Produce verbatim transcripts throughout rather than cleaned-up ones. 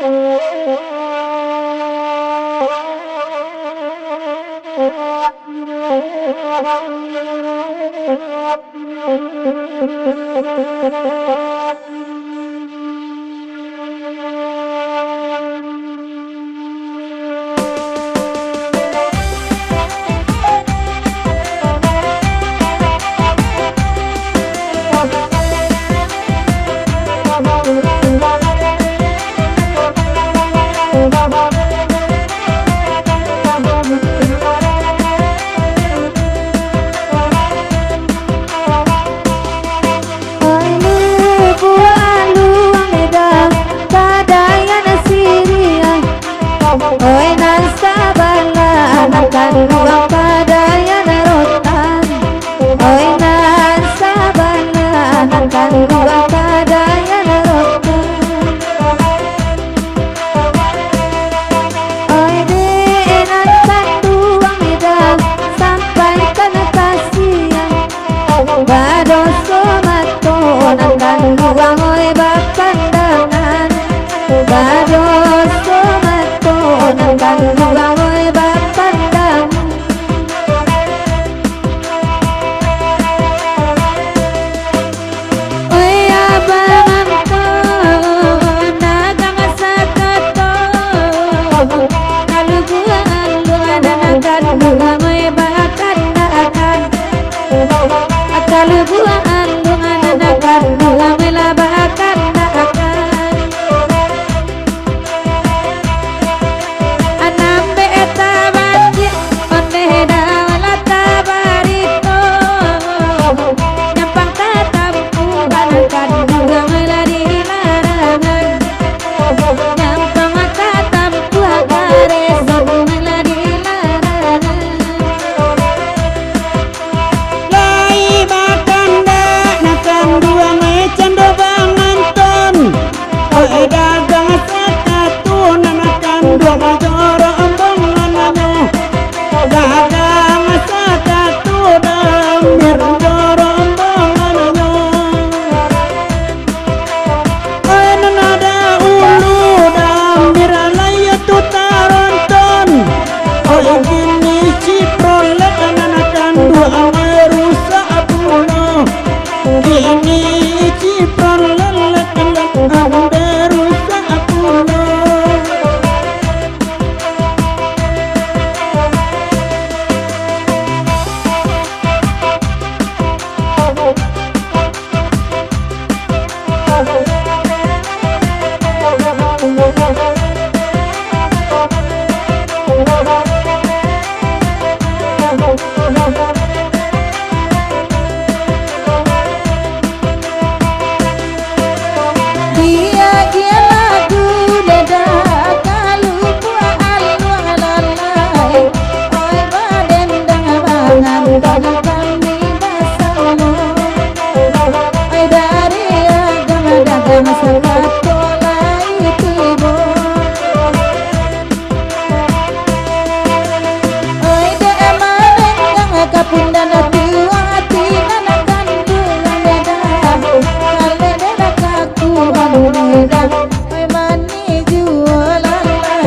Oi, lubuak aluang Medan, Padayan Siriah. Oi, nan sabalah, nan kanduang Padayan Rotan. Oi, nan sabalah, nan kanduang Padayan Rotan. Oi, dek nan kanduang Medan, sampaikan kasian. Badoso mato nan kanduang, oi, bapandangan. Badoso mato nan kanduang, oi, bapandangan. Oi, abang angku, dagang sakato. Kalu buah aluang nan kanduang, oi, bakandakan. Kalu buah aluang nan kanduang, oi, lah bakandakan. Anam beta baciak, ondeh daun lah tabarito. Nyampang tatampuah, nan kanduang lah di larangan. Nyampang tatampuah, kareso lah di larangan. Lai bakandak nan kanduang, eh, cando bangantun. Oi, dagang sakato nan kanduang, jorok ambangananyo. Dagang sakato dambir, jorok ambangananyo. Oi, nan ado ulu dambir, lai tu taronton. Oi, kini Chevrolet nan kanduang, oi, rusak pulo. Kini Chevrolet nan rusak pulo. Diagiah lagu neda, kalu buah aluang lalai. Oi, badendang bangan, kami basamo. Oi, dari agama dagang sakato lai tibo. Oi, dek mandanga kapundan tuah, ati nan kanduang Medan. Kalek dek kakuan Medan, oi, manih juo lalai.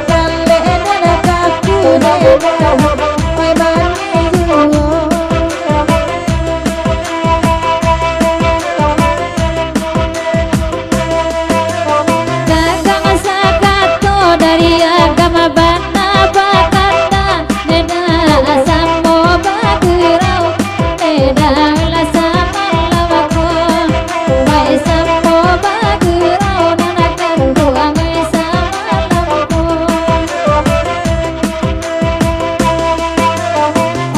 Kalek dek kaku Medan, oi, manih juo. Dagang sakato dari agama bana bakata, neda samo bagurau, neda lah samalam ko, bai samo bagurau, nan akan buang samalam ko.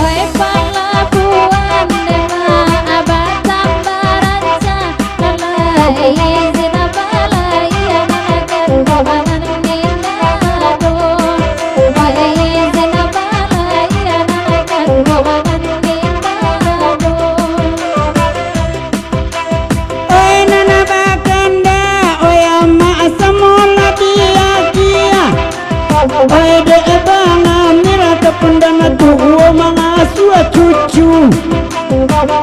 Oi, palabuhan dema batambah rancak, nan lai izin balaianan, kanduang nan minado. Oi, izin balaianan, kanduang nan minado. Oi, nan bakandak, oi, amak samo lah diagiah. Oi, dek Bang Amir, kapundan tuo mangasuah cucu.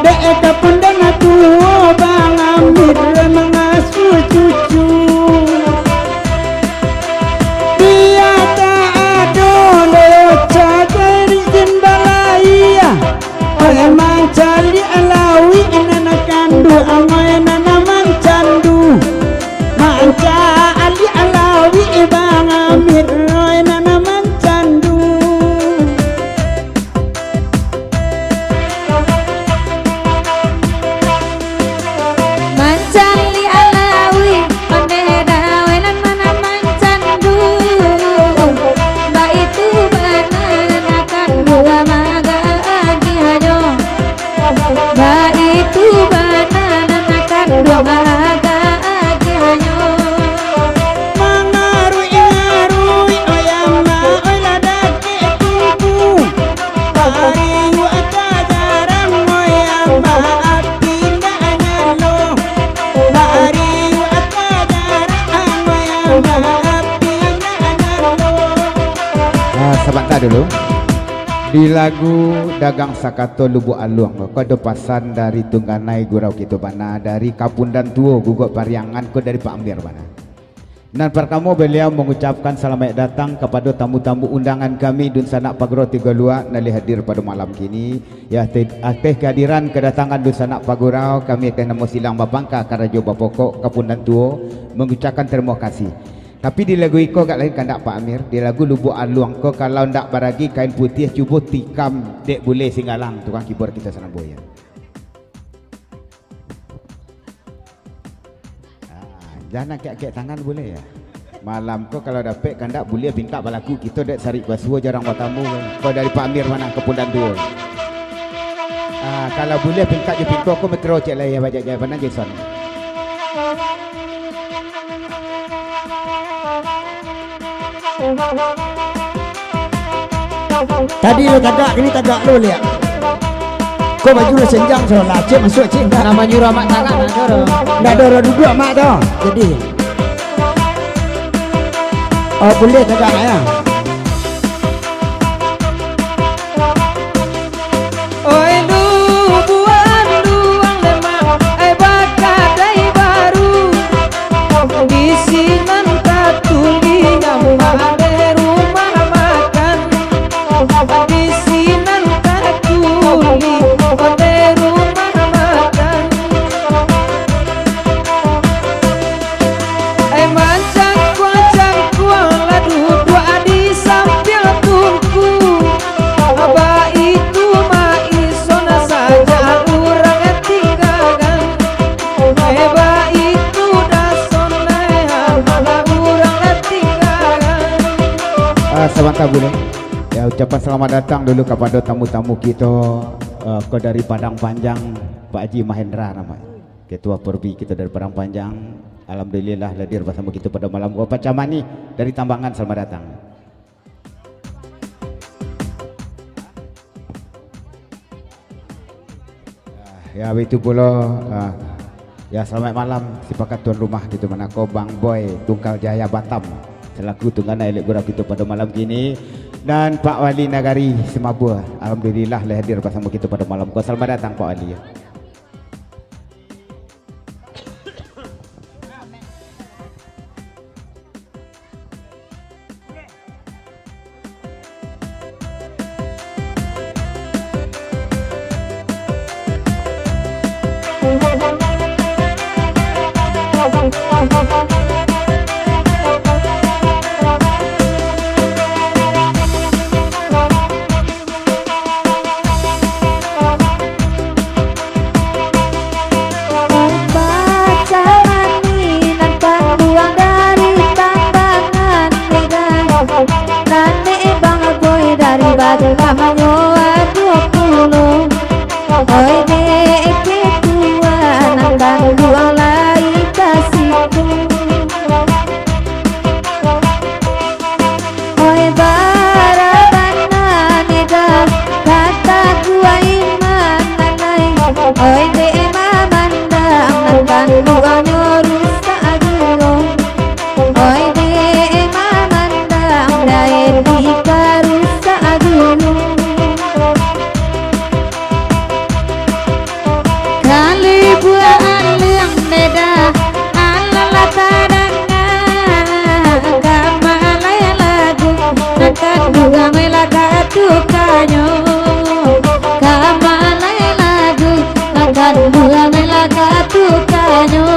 Dek kapundan tuo Bang Amir mangasuah Di lagu Dagang Sakato Lubuak Aluang ko, ado pasan dari tungganai gurau kito bana, dari Kapundan Tuo, Gugok Pariangan ko, dari Pak Amir bana. Nan partamo, baliau mangucapkan salamaik datang kapado tamu-tamu undangan kami, dunsanak Pagaro Tigo Luak, nan lai hadir pado malam kini. Ya, ateh, ateh kehadiran, kedatangan dunsanak Pagurau, kami ateh namo silang bapangka, karajo bapokok, Kapundan Tuo, mangucapkan tarimo kasih. Tapi di lagu iko agak lain kandak, Pak Amir. Di lagu Lubuak Aluang ko, kalau ndak baragi kain putiah, cubo tikam dek Bule Singgalang, tukang keyboard kito sanan, Boy. Ah, jan angkek-angkek tangan, Bule, ya. Malam ko kalau dapek kandak, buliah pintak balaku kito dek sarik basuo jarang batamu. Ko dari Pak Amir mah, Kapundan Tuo. Ah, kalau buliah pintak jo pingko ko, Metro cek lai, ya, bajak jawaban Jason. Tadi lo tagak, kini tagak lo liak. Ko baju lo senjang, so lah, cek masuak, cek. Ndak. Nak manyuruah mak tagak, ndak ado doh. Ndak ado doh duduak mak tu. Jadi, oh, buliah tagak, ya. Oi, lubuak aluang lemak, ai, bakadai baru. Di sinan tatuliah, mak, di rumah makan. Di sinan tatuliah, di rumah makan. Ai, mancangkuang-cangkuang lah duduak di sampiang tungku. Baitu mah ison sajak urang tinggakan. Ai, baitu dason lah urang tinggakan. Ah, sabanta, Bule. Ya, ucapan selamat datang dulu kapado tamu-tamu kito, eh, ko dari Padang Panjang, Pak Haji Mahendra namonyo. Ketua Perbi kito dari Padang Panjang, alhamdulillah, hadir basamo kito pado malam ko. Pak Camani dari Tambangan, selamat datang. Ya, baitu pulo, ah, ya, salamaik malam, sipakat tuan rumah kito mah ko, Bang Boy Tungkal Jaya Batam, salaku tungganai elek gurau kito pado malam kini, dan Pak Wali Nagari Simabua, alhamdulillah, lah hadir basamo kito pado malam ko. Selamat datang, Pak Wali. Baca mani nan panduang dari Tambangan Medan, nan mek Bang Boy dari Batam nyo ado pulo. Oi dek ketua, nan panduang lai ka situ. Oi, barabana nida, kata guai mananai. Oi, dek mamandang, nan panduangnyo rusak juo. Oi, dek mamandang, dae dika rusak juo. Kali buah aluang neda, alah lah tadanga, ka malai lagu, nan kanduang lah katukanyo. Ka malai lagu, nan kanduang lah katukanyo.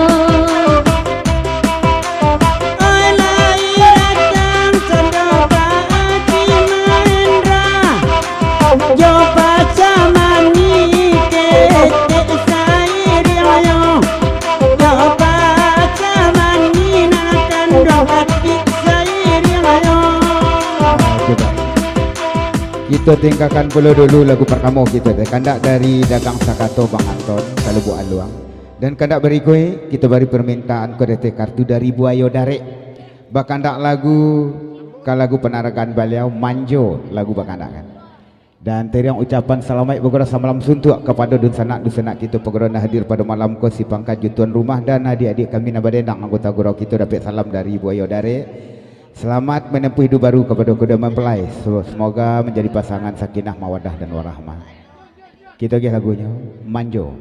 Oi, lai datang sando Pak Haji Mahendra, jo Pak Camani ketek sairiangnyo, jo Pak Camani nan kanduang atik sairiangnyo. Nah, itu, Pak. Kito tinggakan pulo dulu lagu partamo kito teh, kandak dari Dagang Sakato Bang Anton, Ka Lubuak Aluang. Dan kandak barikuik, kito bari permintaan ko dari kartu dari Buayo Darek. Bakandak lagu, ka lagu panaragan baliau, Manjo, lagu bakandak kan. Dan teriang ucapan salamaik bagurau samalam suntuak kapado dunsanak-dunsanak kito pagurau nan hadir pado malam ko, sipangkat jo tuan rumah dan adiak-adiak kami nan badendang anggota gurau kito, dapek salam dari Buayo Darek. Selamat menempuh hidup baru kepada kedua mempelai. Semoga menjadi pasangan sakinah, mawadah, dan warahmah. Kita agiah lagunyo, Manjo.